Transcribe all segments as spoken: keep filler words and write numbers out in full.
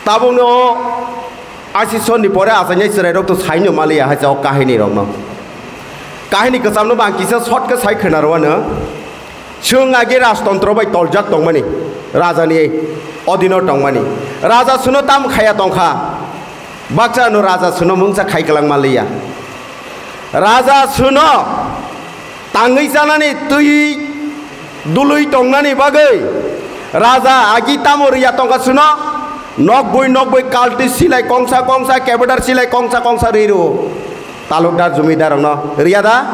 Tabukno o asisonni pore achainai chwrairok to saino maliya hai o kahinirokno. Kahini kwchamno bo ang kisa short khe sai khwnarwano. Chwng agi rajtontro bai toljak tongmani, rajani odino tongmani. Raja suno tam khaya tongkha. Baksa no raja suno mungsa khai kwlangma liya. Raja suno tangwi chanani twi dului tongnani bagwi raja agi tamo riya tongkha suno, nok bui nok bui kalti silai kongsa kongsa, kebedar silai kongsa kongsa ri rwo. Talukdar jumidar rokno riya da?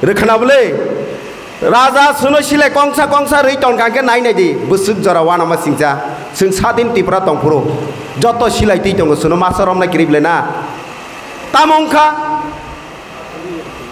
Rwkhana bwle? Raja suno silai kongsa kongsa rwi tongkha khe nai nai di, bwswk jora uanama singcha. Chwng sadin Tripura tongphuru joto silai twi tongo, suno masa romna kirib le na. Tamo wngkha?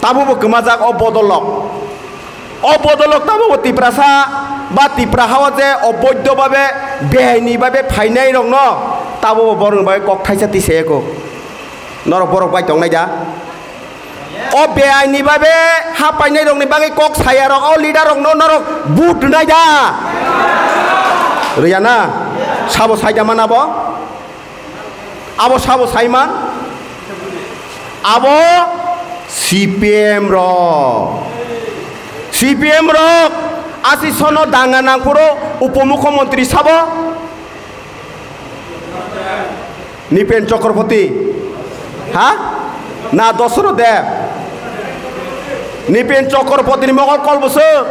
Tabukbo kwmajak o bodolrok. O bodolrok tabukbo Tiprasa ba Tipra hao je oboidho babe, beaini babe phainairokno tabukbo borokni bagwi kok thaisa tisayako. Norok borok bai tongnai da? O beaini babe ha painairokni bagwi kok sayarok, o leaderrokno norok vote rwnai da? Rwya na? Sabo saida mana bo? Abo sabo saiman? Abo C P M rok. C P M rok asisonno danga nangphuru upomukhyamantri sabo? Nipen Chakraborty. Ha? Na Dosro Deb? Nipen Chakrabortyni mokol kol bwswk?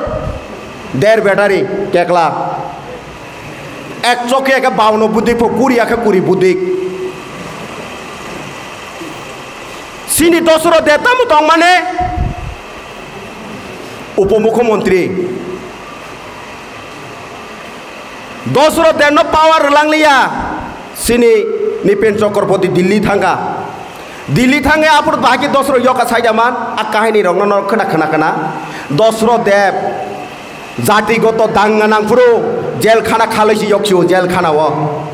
Der battery kekla. Ek chokya khe bauno budik pho, kuri ya khe kuri budik. Chini Dosro Deb tamo tongmani? Upomukhyamantri. Dosro Debno power rwlangliya. Chini Nipen Chakraborty Delhi thangkha. Delhi thangwi aphuru bahai khe Dosro yoka saida man, a kahinirokno norok khna khna khna. Dosro Deb jatigoto danga nangphuru jelkhana khalwi se yoksio, jelkhana o.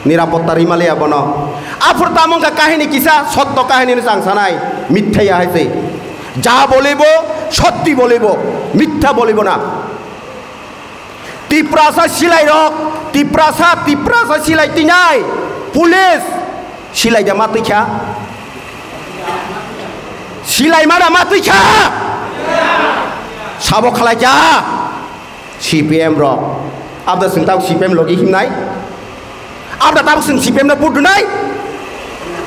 Nirapotta rwimaliya bono. Aphuru tamo wngkha kahini kisa, sotto kahini no chang sanai, mithya ya hai se. Ja bolibo, sotti bolibo, mithya bolibo na. Tiprasa silairok, Tiprasa, Tiprasa silai twinai, police silai da ma twikha? Silai ma da ma twikha? Sabo khlai kha? C P M rok. Abda chwng tabuk C P M logi himnai? Abda tabuk chwng C P M no vote rwnai?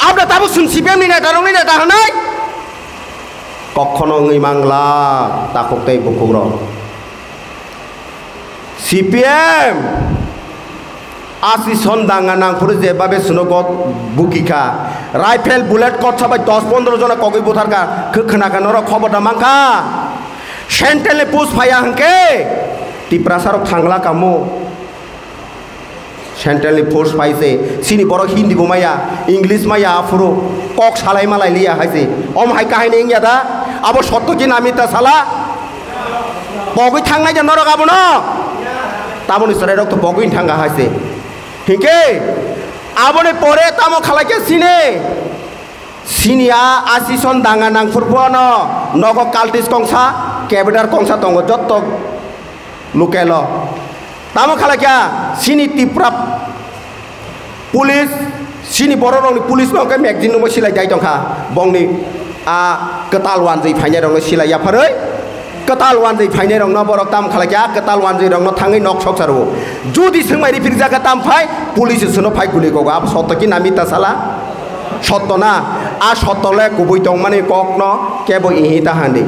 Abda tabuk chwng C P M ni neta rokni neta hwnai? Kokhono wngwi mangla takhuk tei bukhuk rok. C P M asison danga nangphuru je babe suno got bukikha. Rifle bullet kotsa bai dos pondro jona kogwi butharkha. Khe khwnakha norok khobor da mankha? Central ni post phaiya hwnkhe Tiprasa rok thangla kamo. Central ni force phai se, chini borok Hindi bo maya, English maya, aphuru kok salai malai liya hai se. Om hai kahini wngya da? Abo sotto ki na mita sala? Pogwi thangnai da norok abono? Tamoni chwrai rok to pogwi thangkha hai se. Hinkhe aboni pore tamo khalai khe chini? Chini a asison danga nangphuru bono nogo cultist kongsa, kebedar kongsa tongo jotto. Lukelo. Tamo khalai kha, chini Tipra police, chini borok rokni police no khe magazine no silai dai tongkha. Bongni a kwtal wanjwi phainai rokno silai yapharwi. Kwtal wanjwi phainai rokno borok tamo khalai kha, kwtal wanjwi rokno thangwi nok sok saro. Judi swngmai riphirijak kha tam phai, police sono phai guli kogo. Abo sotto ki na mita sala? Sotto na. A sotto le kubui tongmani kokno kebo ihi ta handi.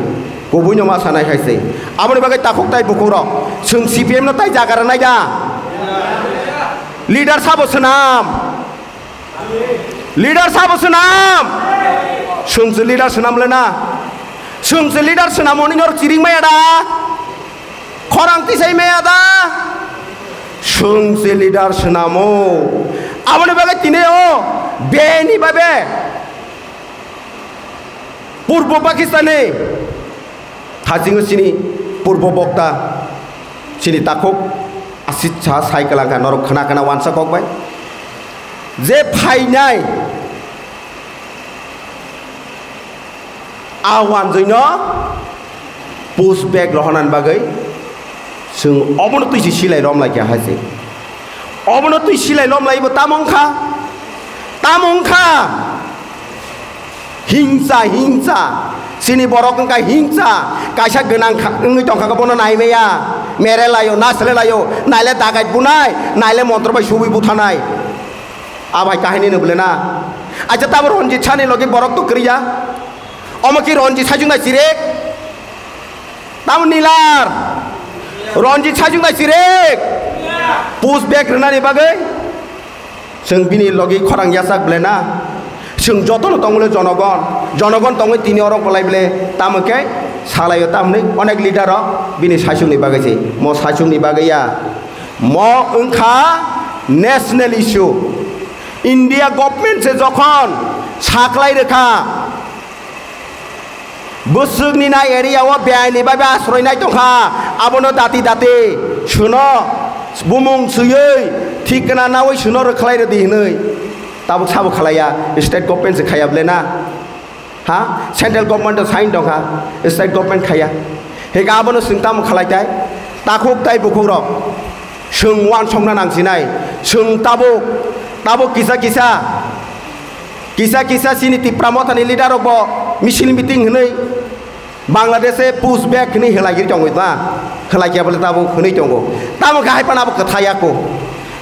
Kubui no ma sanai hai se. Aboni bagwi takhuk tai bukhuk rok. Chwng C P M no tai jaga rwnai da? Leader sabo swnam? Leader sabo swnam? Chwng se leader swnam le na? Chwng se leader swnam oni nor chiring maya da? Khorang tisai maya da? Chwng se leader swnamo. Aboni bagwi tini o beni babe Purbo Pakistani Thasingo chini purbo bokta, chini takhuk asit sa sai kwlangkha, norok khna khna wansa kok bai. Je phainai a wanjwino push back rohornani bagwi chwng obono twi se silai rom lai kha hai se. Obono twi silai lomlaibo tamo wngkha? Tamo wngkha? Hingsa, hingsa. Chini borok wngkha hingsa. Kaisa gwnang kha-, wngwi tongkha khe bono naimaya. Mere laio, nasle laio. Naile dagai bunai, naile montro bai subui buthanai. Abai kahini no bole na. Acha tabo Ranjit Sani logi borok to kriya. Omo ki Ranjit Sajung na chirek? Tamo Nilar. Ranjit Sajung na chirek. Push back rwnani bagwi. Chwng bini logi khorang yachak ble na. Chwng jotono tongmole jonogon. Jonogon tongwi tini oro bolai ble. Tamo khe salaio tamni onek leader rok bini saichungni bagwi se. Mo saichungni bagwi ya. Mo wngkha national issue. India government se jokhon saklai rwkha, bwswkni nai area o beaini bai asroi nai tongkha, abono dati dati suno bumung swiwi thik kana nawi suno rwkhlai rwdi hinwi. Tabuk sabo khalaiya, state government se khaiya ble na? Ha? Central government o sign tongkha, state government khaiya. Hika abono chwng tamo khalai tai? Takhuk tai bukhuk rok. Chwng uansukna nangsinai. Chwng tabuk, tabuk kisa kisa, kisa kisa chini Tipra Mothani leader rok bo misil meeting hinwi Bangladesh e push back hinwi helai tongo ma. Helai khe bole tabuk hinwi tongo. Tamo khe hai phano abo kwthai ya ko.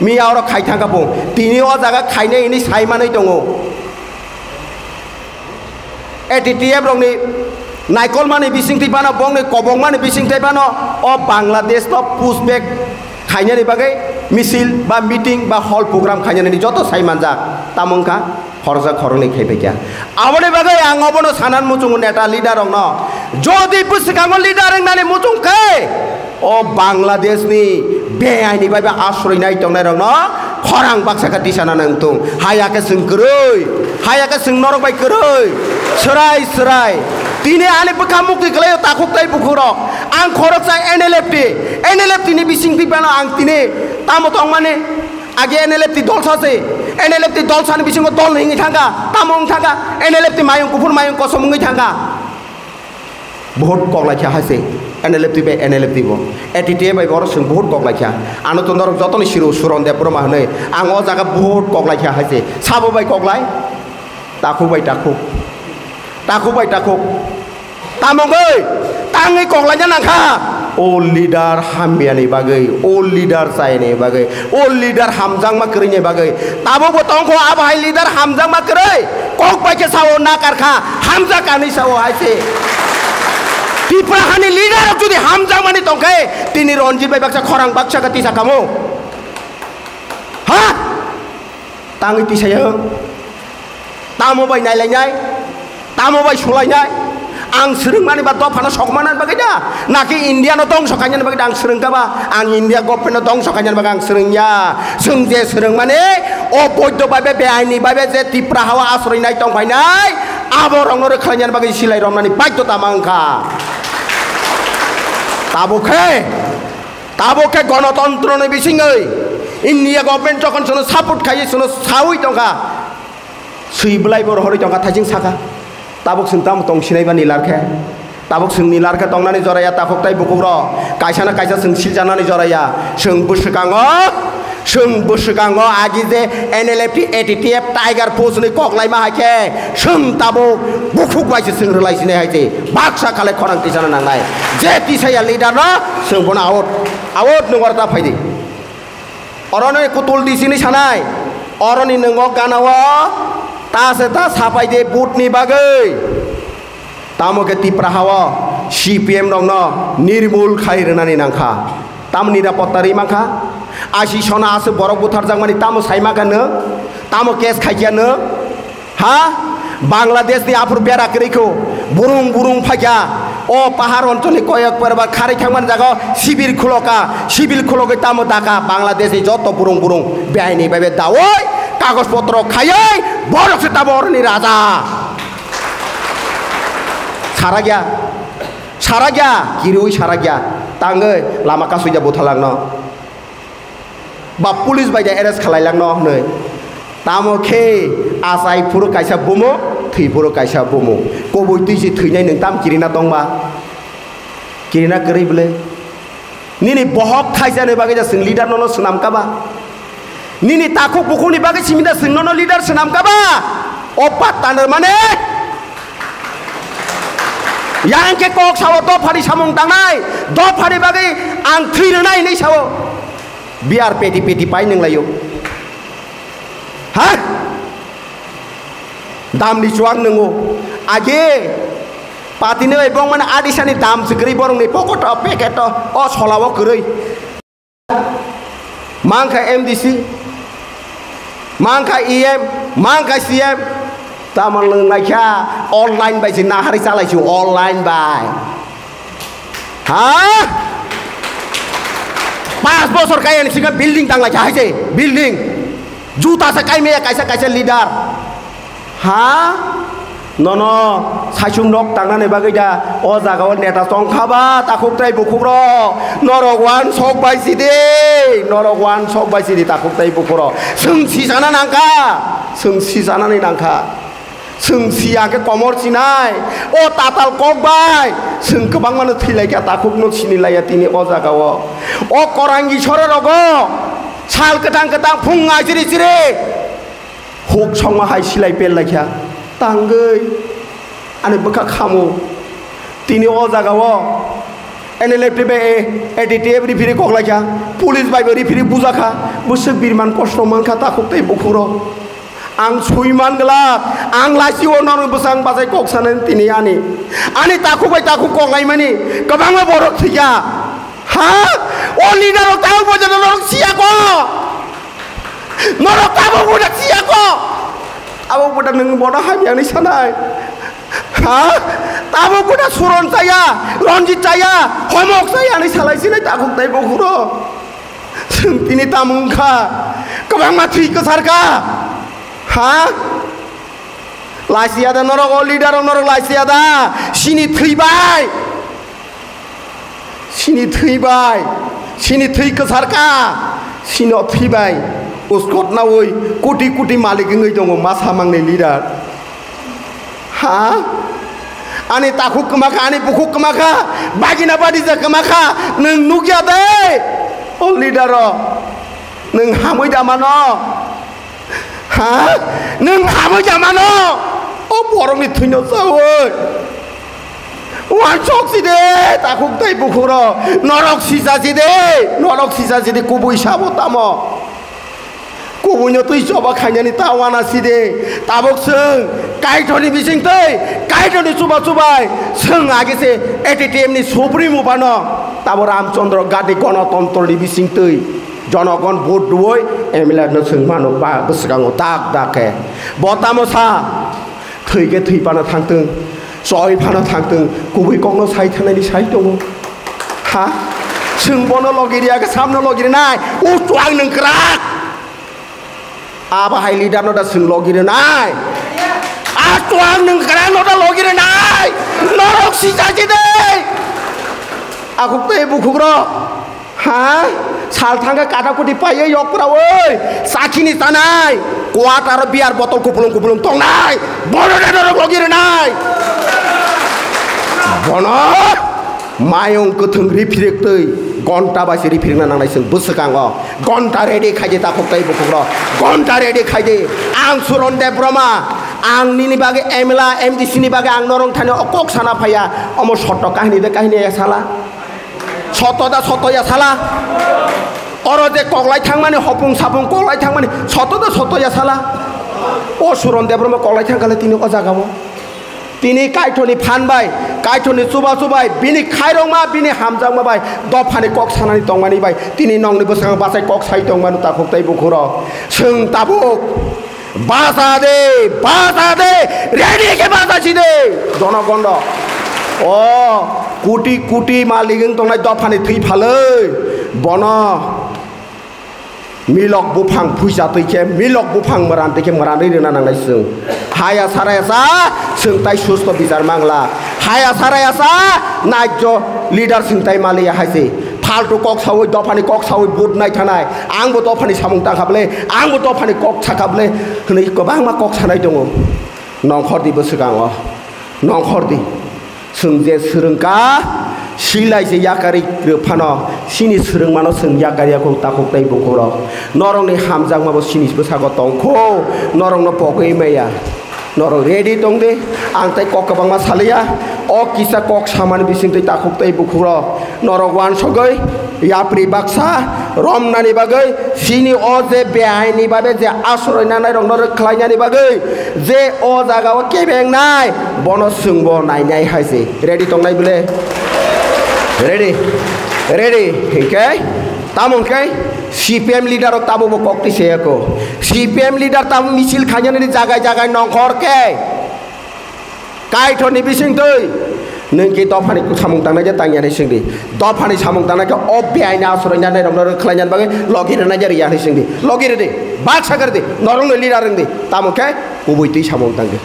Miya oro khai thangkha bo. Tini o jaga khainai hinwi sai manwi tongo. A T T F rokni naikolmani bisingtwi phano, bongni kobongmani bisingtwi phano o Bangladesh no push back khainani bagwi misil ba meeting ba hall program khainani joto sai manjak. Tamo wngkha khoroksa khoroknwi khai phaikha. Aboni bagwi ang obono sanan muchungo neta leader rokno, jodi bwswkango leader wngnani muchung khe, o Bangladesh ni beaini bai ba asroi nai tongnai rokno khorang baksa khe tisana nang tung. Haya khe chwng kwrwi, haya khe chwng norok bai kwrwi. Swrai swrai. Tini ani bwkha mukti kwlaio takhuk tai bukhuk rok. Ang khoroksa N L F T, N L F T ni bising twi phano ang tini tamo tongmani age N L F T dol sa se. N L F T dol sani bisingo dol hingi thangkha. Tamo wng thangkha. N L F T mayung kuphur mayung kosom wngwi thangkha. Vote kok lai kha hai se, N L F T bai N L F T bo, A T T A bai bo oro chwng vote kok lai kha. Ano to norok jotono siro Suron Debbarma hwnwi, ang o jaga vote kok lai kha hai se, sabo bai kok lai, takhuk bai takhuk, takhuk bai takhuk, tamo wngwi tangwi kok laina nang kha. O leader hamyani bagwi, o leader chayani bagwi, o leader hamjakma kwrwini bagwi. Tabukbo tongkho abo hai leader hamjakma kwrwi. Kok bai khe sao nakar kha, hamjak ani sao hai se. Tipra hani leader rok jodi hamjakmani tongkhe, tini Ranjit bai baksa khorang baksa khe tisa kamo. Ha? Tangwi tisaya. Tamo bai nailainai? Tamo bai sulainai? Ang swrwngmani ba dophano sokmanani bagwi da? Naki India no dongso khainani bagwi da ang swrwngkha ba? Ang India government no dongso khainani bagwi ang swrwngya. Chwng je swrwngmani, o boiddo bai be, beaini bai be je Tipra hao asroi nai tongphainai, abo rokno rwkhlainani bagwi silai romnani baidhota ma wngkha. Tabuk khe, tabuk khe gonotontro ni bisingwi India government jokhon chwngno support khaiwi chwngno sawi tongkha. Swi bwlai bo rohorwi tongkha, thaising sakha. Tabuk chwng tamo tong sinai ba nilar khe? Tabuk chwng nilar khe tongnani joraya takhuk tai bukhuk rok. Kaisa na kaisa chwng siljanani joraya. Chwng bwswkango, chwng bwswkango agi je N L F T, A T T F, Tiger Force ni kok laima hai khe chwng tabuk bukhuk bai se chwng rwlai sinai hai se. Baksa khalai khorang tisana nangnai. Je tisaya leader no chwng bono out, out nung oro ta phaidi. Oroni kutul di sini sanai. Oroni nungo gana o ta se ta sapai de vote ni bagwi. Tamo khe Tipra hao C P M rokno nirmul khai rwnani nangkha. Tamo nirapotta ri mankha. Asi sona aswk borok butharjakmani tamo sai mankha nw? Tamo case khaikya nw? Ha? Bangladesh ni aphuru bera kwrwi kho, burung burung phaikha. O pahar onchol ni koyok perba kharwi thangmani jaga o sibir khuloka, sibir khulogwi tamo dakha Bangladesh ni joto burung burung beaini bai be dawi kagoj potro khaiwi borok se tamo oroni raja. Sarakya, sarakya, kiriwi sarakya, tangwi lama kasui ja buthalangno. Ba police bai de arrest khalai langno hwnwi. Tamo khe achai phuru kaisa bumo, thwi phuru kaisa bumo. Kubui twi se thwinai nwng tam kirina tongba? Kirina kwrwi bwle? Nini bohok thaisani bagwi ja chwng leader nono swnam kaba? Nini takhuk bukhukni bagwi simi da chwng nono leader swnam kha ba? O pattanrw mane? Yang khe kok sao dophani samung tangnai, dophani bagwi ang thwi rwnai hinwi sao. Biyar peti peti pai nwnglaio. Ha? Damni chuak nwngo. Age patini bai bongmani adisani dam se kwrwi borokni pokoto, peketo, o solao kwrwi. Mankha M D C, mankha E M, mankha C M, tamo nwng naikha online bai se nahari chalai se online bai. Ha? Pas bosor kaya ni singa building tang lai hai se building. Juta se kai meya kaisa kaisa leader. Ha? Nono saichung nok tangnani bagwi da o jaga o neta tongkha ba takhuk tai bukhuk rok. Norok wan sok bai sidi. Norok wan sok bai sidi takhuk tai bukhuk rok. Sung si sana nangkha. Sung si sanani nangkha. Chwng siya khe komor sinai, o tatal kok bai chwng kwbangmano thwilaikha, takhukno sinilaiya tini o jagao. O korangi sorogo sal kwthang kwthang phung ngai chiri chiri huk songma hai silai pel laikha, tangwi ani bwkha khamu. Tini o jagao N L F T bai A T T F rifiri koklaikha, police bai bo rifiri bujakha, bwswk birman kosto mankha takhuk tei bukhukro. Ang sui man glak, ang laisio norok bwsang bachai kok sanani tini ani. Ani takhuk bai takhuk kok laimani kwbangma borok thwikha. Ha? O leader rok tabuk boja norok siya ko. Norok tabuk boja siya ko. Abo boja nwng bono hamya hinwi sanai. Ha? Tabuk boja Suron chaya, Ranjit chaya, Homok chaya hinwi salai sinai takhuk tai bukhukro. Chwng tini tamo wngkha? Kwbangma thwi kwsar kha. Ha? Laisiya da norok o leader rok norok laisiya da? Sini thwi bai. Sini thwi bai. Sini thwi kwsar kha. Sino thwi bai. Uskot nawi koti koti malik wngwi tongo masa mangni leader. Ha? Ani takhuk kwma kha, ani bukhuk kwma kha, bagina badija kwma kha, nwng nukya de? O leader rok, nwng hamwi da mano? Ha? Nwng hamwi da mano? O borokni thwino chawi. Wansok si de, takhuk tei bukhuk rok, norok sisa si de, norok sisa si de, kubui sabo tamo. Kubuino twi choba khainani ta wana si de. Tabuk chwng Kaitorni bising twi, Kaitorni chuba chubai chwng age se A T T F ni supremo phano tabo Ramchandra Gandhi Gonotantroni bising twi jonogon vote rwui M L A no chwng mano ba bwskango dak dak khe. Bo tamo sa? Thwi khe thwi phano thangtwng, choi phano thangtwng, kubui kokno sai thangnani sai tongo. Ha? Chwng bono logi riya khe samno logi rinai. O chuang nwng kwrak. Abo hai leader no da chwng logi rinai. A chuang nwng kwrak no da logi rinai. Norok si chachi de. Akhuk tei bukhuk rok. Ha? Sal thangkhe kata kuti paiwi yok prawi. Sakini chanai. Kuat aro beer botol kupulung kupulung tongnai. Bono da norok logi rinai. Bono mayung kwthwng riphirik twi gonta bai se riphirikna nangnai chwng bwswkango. Gonta ready khaidi takhuk tei bukhuk rok. Gonta ready khaidi. Ang Suron Debbarma. Ang nini bagwi M L A, M D C ni bagwi ang norong thani o kok sana phaiya. Omo sotto kahini de kahini ya sala. Soto da soto ya sala. Oro je koklai thangmani hopung sapung koklai thangmani soto da soto ya sala. O Suron Debbarma koklai thangkale tini o jagao. Tini Kaitorni phan bai, Kaitorni chuba chubai, bini khairokma, bini hamjakma bai, dophani kok sanani tongmani bai, tini nongni bwskango bachai kok sai tongmani takhuk tei bukhuro. Chwng tabuk Bacha de, bacha de, ready khe bacha si de, jonogon rok. O, kuti kuti malik wng tongnai dophani thwi phalwi, bono milok buphang phuisa twi khe, milok buphang mwran twi khe mwranwi rwna nangnai chwng. Haya saraya sa, chwng tai susto bichar mangla. Haya saraya sa, najjo leader chwng tai maliya hai se. Phaltu kok sawi, dophani kok sawi vote nai thanai. Ang bo dophani samung tangkha bwle, ang bo dophani kok sakha bwle hwnwi kwbangma kok sanai tongo. Nongkhor di bwswkango, nongkhor di. Chwng je swrwngkha, Silai se yakarwi kwrwk phano, chini swrwngmano chwng yakarya kho takhuk tei bukhuk rok. Norokni hamjakma bo chini bwsako tong kho, norokno pogwi maya. Norok ready tong di, ang tei kok kwbangma saliya. O kisa kok samani bising twi takhuk tei bukhuk rok norok uansugwi yapri baksa romnani bagwi, chini o je beaini babe je asroi nanai rokno rwkhlainani bagwi, je o jaga o kebengnai, bono chwngbo nainai hai se. Ready tongnai bwle? Ready? Ready? Hinkhe? Tamo hinkhe? C P M leader rok tabukbo kok twi seyako. C P M leader tamo misil khainani jagai jagai nongkhor khe. Kaithorni bising twi. Nwng ki dophani samung tangnai je tangya ni singdi. Dophani samung tangnai khe o beaini asroi nanai rokno rwkhlainani bagwi logi rwnai je rwya hinwi singdi. Logi rwdi. Baksa kwrwdi. Norokno leader wngdi. Tamo khe kubui twi samung tangdi.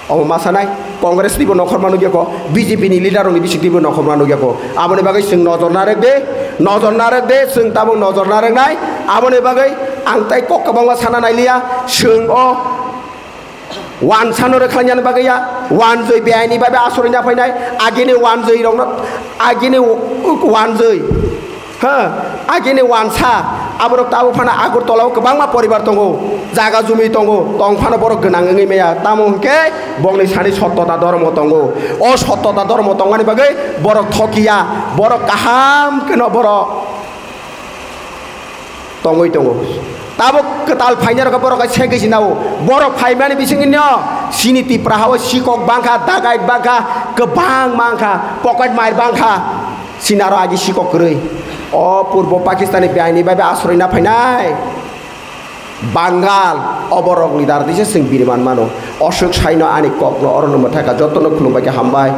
Omo ma sanai, Congress nibo nokhorma nukya kho, B J P ni leader rokni bising twibo nokhorma nukya kho. Aboni bagwi chwng nojor narwk de, nojor narwk de, chwng tabuk nojor narwknai. Aboni bagwi ang tai kok kwbangma sana nailiya, chwng o wansano rwkhlainani bagwi ya, wanjwi beaini bagwi asroi na phainai, agini wanjwi rokno, agini wanjwi. Ha, agini wansa, aborok tabuk phano Agartala o kwbangma poribar tongo, jaga jumi tongo, tong phano borok gwnang wngwi maya, tamo hwnkhe bongni sani sottota dhormo tongo. O sottota dhormo tongmani bagwi borok thokiya, borok kaham kheno borok tongwi tongo. Tabuk kwtal phainai rokhe borok hai se gisi nao. Borok phaimani bisingno chini Tipra hao sikok bangkha, dagai bangkha, kwbang mangkha, pocket mar bangkha. Sinaro agi sikok kwrwi. O purbo Pakistani beaini bai bai asroi na phainai. Bangal, oborokni dar dise chwng biriman mano. Oswk saino ani kokno orono mwthaka jotono khulumbai khe hambai.